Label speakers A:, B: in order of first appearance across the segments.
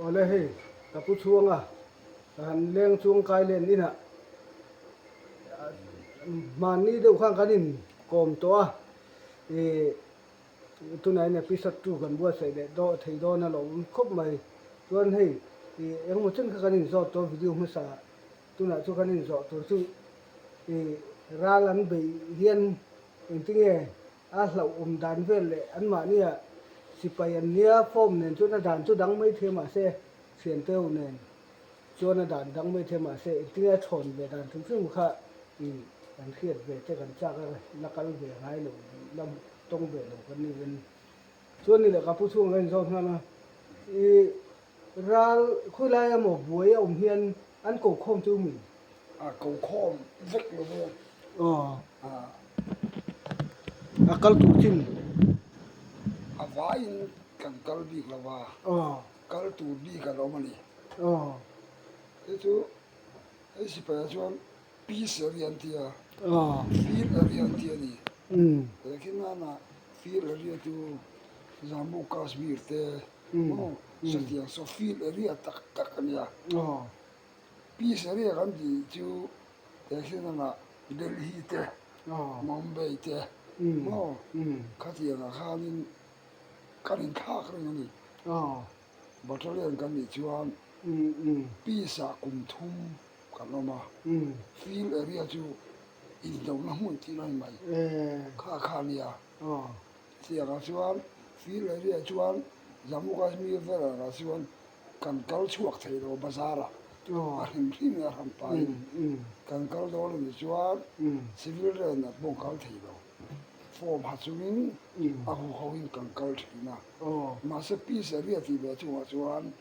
A: Awle hei ka pu chhuanga ka han leng chuang kai len inah hmanni deuh khan kan in kawm tawh a ih tunah hian episode 2 kan buatsaih leh daw thei dawn a lo awm khawp mai chuan hei ih engemaw chen kha kan inzawt tawh video hmasa ah tunah chu kan inzawh tur chu ih ral an beih hian engtinge A hlauhawm dan vel leh anmahnia sipai an nia form nen chuan a dan chu dang mai thei mahse thianteu nen chuan a dan dang mai thei mahse engtinge a thawn ve dan hrim hrim kha i kan hriat ve te kan chak a la kal ve ngai lo la tawng ve lo kan ni in chuan ni leh ka pu chhung ka inzawt nghal a i ral khawilai emaw buai a awm hian an ko khawm chu mi
B: A ko khawm vek lo ve.
A: Aw. A kal tur chin.
B: A vaiin kan kal bik lo va.
A: Aw.
B: Kal tur bik an awm a ni.
A: Aw.
B: Hei chu hei sipai ah chuan peace area an ti a.
A: Aw.
B: Field area an ti a ni.
A: Umm.
B: He khi nana field area chu Jammu Kashmir te maw satiang saw field area tak tak a nia.
A: Aw.
B: Peace area kan tih chu Tehkhinana Delhi te, Mumbai te maw khatiangah khanin kan inthlak reng a ni. Battalion kan nih chuan Peace ah kum thum kan awm a, field area chu indona hmun tih a ni mai kha kha a nia. Chutiangah chuan field area chuan Jammu Kashmir velah chuan Kan kal chhuak thei lo bazar ah a hrim hrim in a hram pa in kan kal dawn a nih chuan civil ren ah pawh kal thei lo form ha chung in a hu ho in kan kal thin a mahse peace area tih ve chungah chuan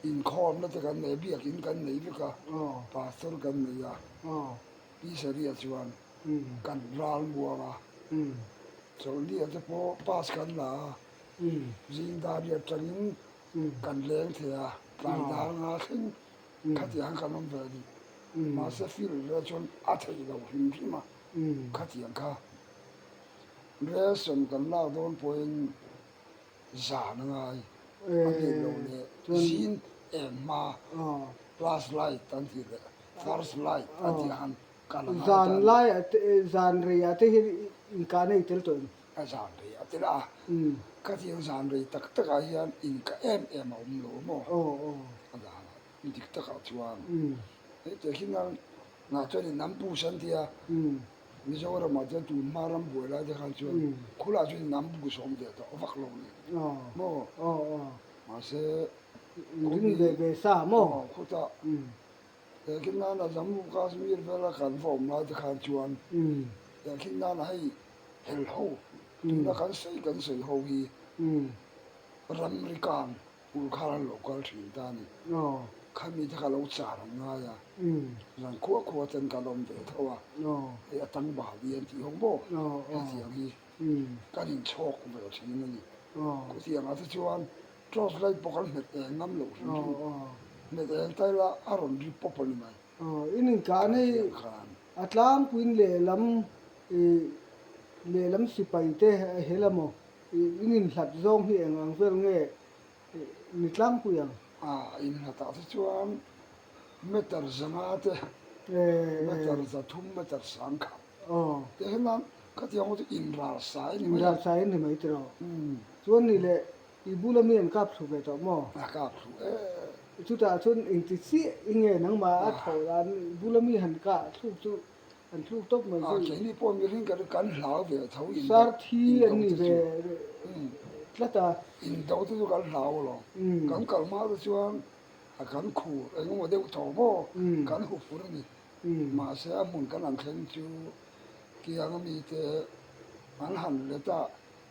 B: inkhawm na te kan nei a biakin kan nei vek a pastor kan nei a peace area chuan kan ral muang a chawlhni ah te pawh pass kan la a zing dar riat tangin Kan leng thei a, tlai dar nga thleng khatiang kan awm ve a ni. Mahse field vel chuan a theih loh hrim hrim a, khatiang kha ration kan lak dawn pawhin zan a ngai a nih loh leh zin eng hma class light an tih leh first light an tih han kal a ngai ta a ni.
A: Zan lai ah te zan rei ah te hian inkah nei tel tawh em?
B: A zan rei a tel a, ka tiang zan rei tak takah hian inka em em a awm lo maw? A dan a dik takah chuan hei teh khi nang ngah chuan in an bus an tia, Mizoramah chuan tun hma ram buai lai te khan chuan khulah chuan in an bus a awm ve tawh vak lo ni maw? Mahse
A: Ring ve ve sa maw?
B: Khutah He khi nana Jammu Kashmir vela kan va awm lai te khan chuan he khi nana hei hel ho tuna kan sawi kan sawi ho hi ramri kang ul khan an lo kal thin ta a ni. Khami te kha lo char an ngai a, zan khua khua ten kan awm ve tho a, hei a tang bal hi an tih ho maw hetiang hi kan inchhawk ve thin a ni. Khutiangah te chuan Torch light pawh kan hmet eng ngam loh hrim hrim. Hmet eng ta ila a rawn ri pawp a ni mai.
A: In inkah nei a tlangpuiin lehlam lehlam sipai te he la maw in inhlat zawng hi eng ang vel nge ni tlangpui ang?
B: A inhlatah te chuan meter zanga te, meter 300, meter 10,000 te hian khatiang ho chu inral sai ni mai.
A: Inral sai ni mai tiraw. Chuan ni leh I bula mi an kap thlu ve tawh maw?
B: A kap thlu e.
A: Chutah chuan engti chiah i nge nangmah a thawh dan i bula mi han kah thluk chu an thluk tawp mai
B: chu. Keini pawh mihring kan kan hlau ve tho
A: in Sar thi an ni ve tlat a.
B: Indo te chu kan hlau alawm. Kan kal hma te chuan a kan khur engemaw deuh tawh maw kan hu fur a ni. Mahse a hmun kan han thleng chu tiang a mite an han let a.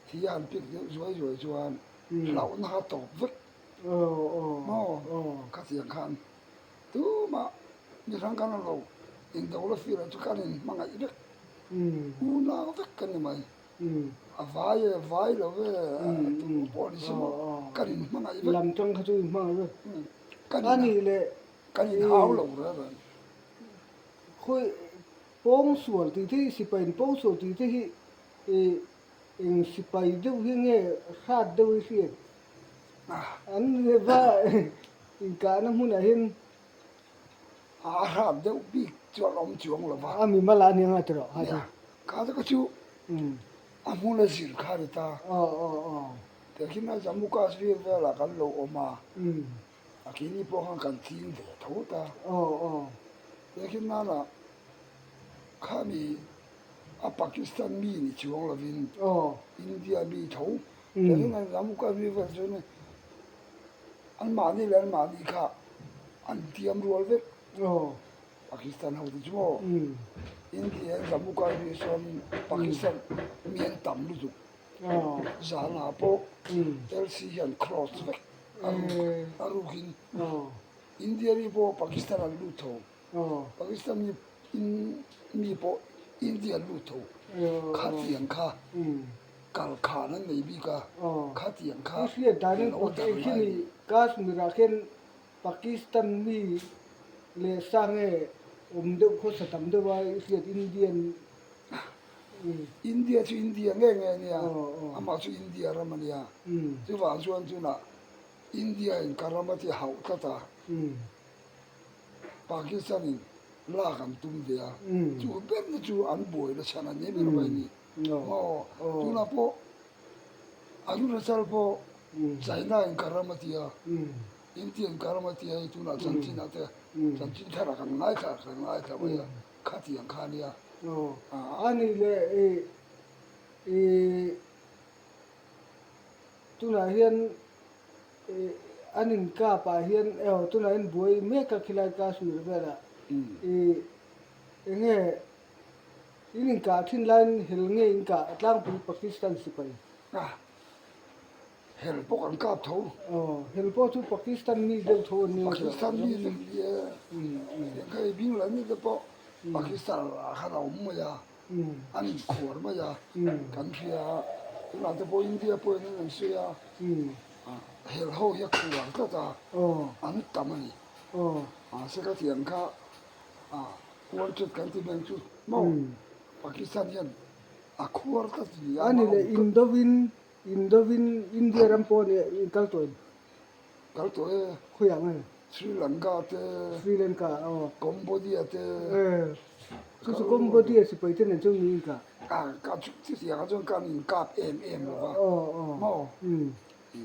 B: Thi a han pik deuh zuai zuai chuan hlauhna kha tawp vek maw khatiang khan tumah mi hrang kan awm lo indo la fir ah chu kan in hmangaih vek unau vek kan ni mai a vai e vai lo e tu pawh ni si maw kan in hmangaih vek
A: lam tang kha chu in hmangaih vek a nih leh
B: kan in hau lo reng reng
A: khawi pawngsual tih te hi sipai in pawngsual tih te hi Eng sipai deuh hi nge hrat deuh hi hriat? An va Inkahna hmunah hian.
B: A hrat deuh bik chuan awm chuang lo va.
A: A mi mal a nia ngai tawh ha
B: chu. Kha chu ka chu a hmun a zir kha a ni ta. Tehkhin a Jammu Kashmir velah kan lo awm a, a keini pawh khan kan ching ve tho ta. Tehkhin nana khami a Pakistan mi ni chuang lovin India mi tho. Tehkhin a Jammu Kashmir vel chuan Anmahni leh anmahni kha an tiam rual vek. Pakistan ho te chu maw India in Jammu Kashmir sawn Pakistan mi an tam lutuk. Zanah pawh LC hian cross vek a ruk a rukin India mi pawh Pakistan an lut tho. Pakistan mi mi pawh India an lut tho. Khatiang kha. Kal khan an nei bik a, khatiang kha
A: I hriat danin
B: lo dar
A: khi
B: ngai
A: ni
B: ni.
A: Kashmir ah khian Pakistan mi leh sa nge awm deuh khawsa tam deuh a i hriat Indian
B: India chu India nge nge a nia, amah chu India ram a nia. Chuvang chuan tunah India in ka ram a ti hauh tlat a. Pakistan in lak an tum ve a, chu ber na chu an buai na chhan a ni ber mai a ni. Maw tunah pawh Arunachal pawh China in ka ram a ti a, India in ka ram a ti a hei tunah chanchin ah te chanchin thar ah kan ngaithla kan ngaithla mai a, khatiang kha a nia.
A: A ni leh i tunah hian An inkap ah hian ew tunah hian buai mek a khilai Kashmir velah i enge in inkah thin laiin hel nge inkah tlangpui Pakistan sipai?
B: A hel pawh kan kap tho.
A: Aw hel pawh chu Pakistan mi deuh tho an ni.
B: Pakistan mi deuh ni e. Engkha i bing la mi te pawh Pakistan ah khan a awm mai a. An inkhuar mai a, kan hria a, tunah te pawh India pawhin an rawn sawi a, hel ho hi a khuar tlat a, an tam a ni. Mahse ka tih ang kha wanted kan ti mai ang chu maw Pakistan hian a khuar tlat a ni
A: a. A ni leh Indovin, Indovin India ram pawh nia in kal tawh em?
B: Kal tawh e.
A: Khawiah nge?
B: Sri Lanka te.
A: Sri Lanka aw.
B: Cambodia te.
A: Eh. Chu chu Cambodia sipai te nen chuan mi inkah?
B: Ah ka chu chutiang ah chuan kan inkap em em lo va.
A: Aw aw.
B: Maw?
A: Um.
B: I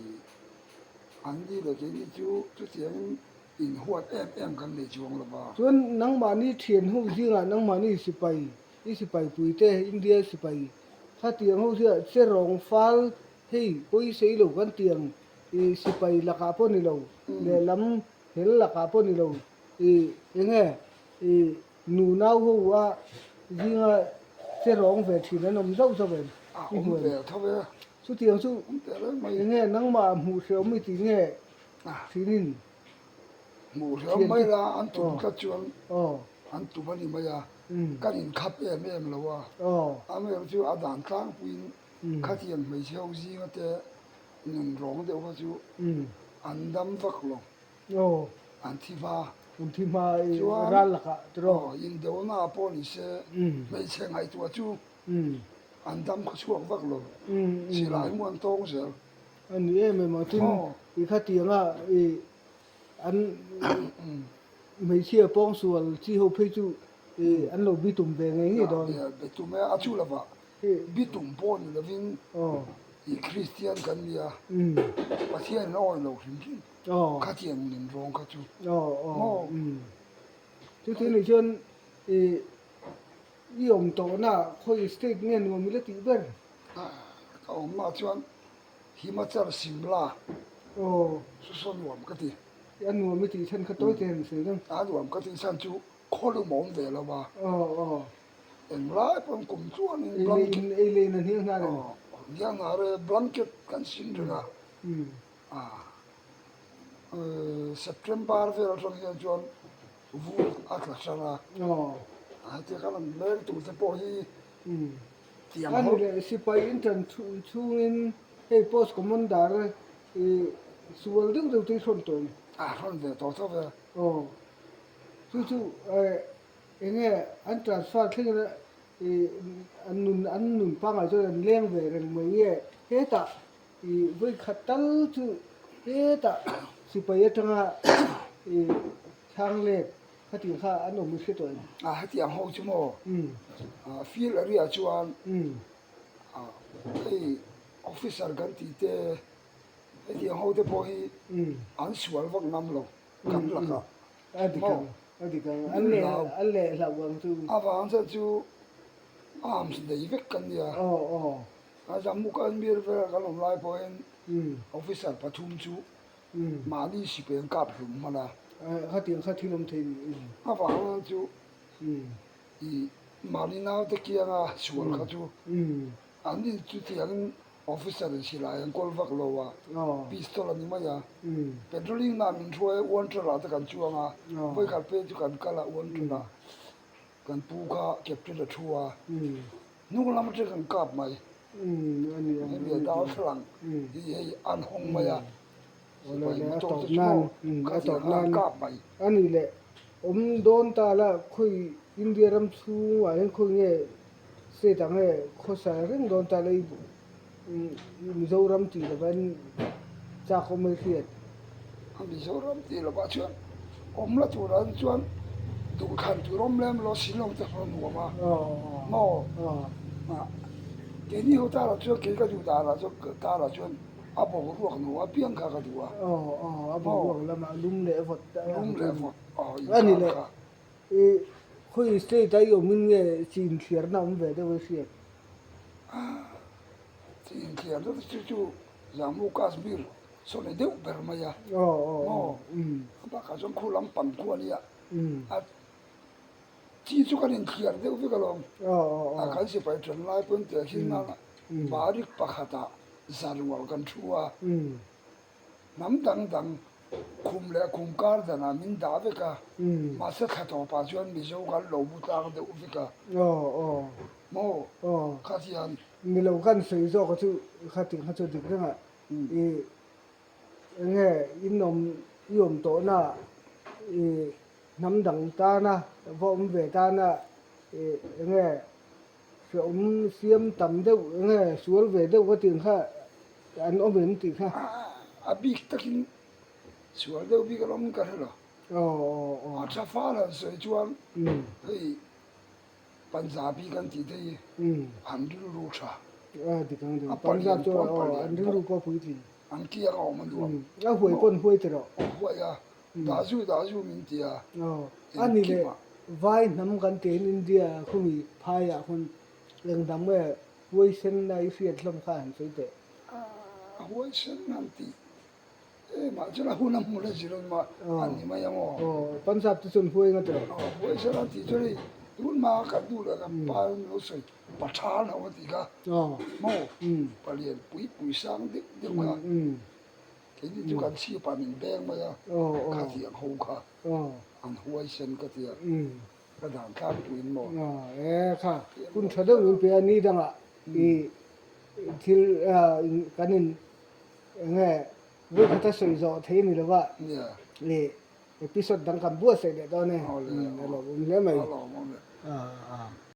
B: an ni leh keini chu chutiang in inhuat em em kan nei chuang lo va.
A: Chuan nangmahni thian ho zingah nangmahni sipai i sipai pui te India sipai khatiang ho zingah che rawng fal hei pawisei lo kan tiang I sipai lakah pawh ni lo, lehlam hel lakah pawh ni lo, i enge i nunau ho a zinga che rawng ve thin an awm zauh zauh em?
B: A awm ve tho e.
A: Chutiang chu enge nangmah hmuh hreawm i tih nge thinin?
B: Hmuh hreawm mai la, an tum tlat chuan an tum a ni mai a, kan inkhap em em lo a, amaherawhchu chu a dan tlangpuiin khatiang hmeichhe ho zinga te Nun rawng deuh kha chu an dam vak lo. An thi hma.
A: An thi hma i ral lakah tiraw?
B: Aw, indona ah pawh ni se hmeichhe ngaihtuah chu an dam khaw chhuak vak lo. Silai mu an tawng zel.
A: A ni em em ang tin i khatianga i an hmeichhia pawngsual chi ho phei chu i an lo bitum ve ngei ngei dawn.
B: Bitum e a chu lovah Bitum pawh ni lovin i Kristian kan ni a, Pathian in a awih lo hrim hrim khatiang nun rawng kha chu maw?
A: Chuti nih chuan i i awm tawhna khawi state nge nuam i la tih ber?
B: Ka awmna chuan Himachal Simla chu saw nuam ka ti.
A: A nuam i tih chhan kha tawi te han sawi deuh.
B: A nuam ka tih chhan chu khawlum a awm ve lo a. Englai pawhin kum chuanin blanket
A: Ei leh in a hniang hnar em?
B: Aw, hniang hnar e, blanket kan sin reng a. September vel atang hian chuan vur a tla hrang a. Hetia kan rawn leng tur te pawh hi tiang
A: ho. Ani leh sipai intern chhungin hei post commander i sual deuh deuh te hi hrawn tawh em?
B: A hrawn ve tawh tho ve.
A: Aw, chu chu Enge an transfer thleng in i an nun an nun pangngai chuan an leng ve reng mai nge hetah i vawikhat tal chu hetah Sipai atanga i chhang let khatiang kha an awm i hre tawh em?
B: A hetiang ho chu maw? Field area chuan hei officer kan tih te hetiang ho te pawh hi an sual vak ngam lo kan lakah.
A: A dik ang, a dik ang. An leh an leh hlauh ang chu.
B: Avang chuan chu arms nei vek kan nia. A Jammu Kashmir vela kan awm lai pawhin officer pathum chu mahni sipeng kap hlum hman a.
A: Khatiang kha thil awm thei ni.
B: A vang chu i mahni naute kianga sual kha chu an in chutiangin officer in silai an kawl vak lo a, pistol a ni mai a. Patrolling na min hruai a, Uanṭal ah te kan chuang a, vawikhat phei chu kan kal a Uanṭal ah kan pu kha captain a thu a. Hnung lam atang kan kap mai. Hemi a darthlalang hi hei an hawng mai a. Sipai motor te chu maw khatiang khan an kap mai.
A: A nih leh awm dawn ta la khawi India ram chhungah hian khawi nge state ah nge khawsa reng dawn ta la i Mizoram tih lovin chak awm mai hriat.
B: Mizoram tih lovah chuan awm la turah chuan duhthlan tur awm lem lo si lo te pawh nuam a maw keini ho tarah chuan kei ka duh danah chuan tarah chuan a boruak nuam apiang kha ka duh a
A: a boruak lamah lum leh vawt
B: lum leh vawt
A: a ni leh i khawi state a i awmin nge chi inthliarna awm ve deuh a hriat.
B: Chi inthliarna te chu chu Jammu Kashmir saw ni deuh ber mai a maw a bakah chuan khu lampang khu a nia a chi chu kan inthliar deuh vek alawm a kan sipai ṭan lai pawn teh hi nana barik pakhatah zarual kan thu a hnam dang dang khum leh khum kar danah min dah vek a mahse thla tawpah chuan Mizo kan lo bu tlang deuh vek a maw khatiang.
A: Milo kan sawi zawk chu khatiang kha chu dik reng a. I enge in awm i awm tawhna i hnam dang tana va awm ve tana i enge hreawm siam tam deuh enge sual ve deuh ka tih ang kha an awm em tih kha.
B: A bik takin sual deuh bik an awm ka hre lo. A tha fal han sawi chuan hei Punjabi kan tih te hi an rilru tha.
A: A dik ang dik. Punjab chu an rilru pawh a puitling.
B: An kiang a awm a nuam.
A: A huai pawn huai ti rawh.
B: A huai a, Dazu dazu min ti a.
A: A ni leh vai hnam kan ti hian India khumi phaiah khawn eng dang nge huaisen na i hriat hlawm kha han sawi teh.
B: A huaisen han tih E mah chuan a hun a hmu la zir ang mah a ni mai ang aw.
A: Aw, Punjab te chuan huai nga tawh.
B: Aw, huai sela an tih chuan hei tun hma kan duh leh kan pa in lo sawi Pathan ho a tih kha.
A: Aw.
B: Maw? Palian pui pui sang deuh deuh kha. Keini chu kan chhip ah min beng mai a.
A: Aw aw.
B: Khatiang ho kha.
A: Aw.
B: An huai sen ka ti a. Ka dan tlangpuiin maw?
A: Aw, e kha hun tha deuh min pe a ni dangah i thil kan in Enge vawikhat a sawi zawh thei a ni lo va, i episode dang kan buatsaih leh dawn e, a lawmawm hle mai.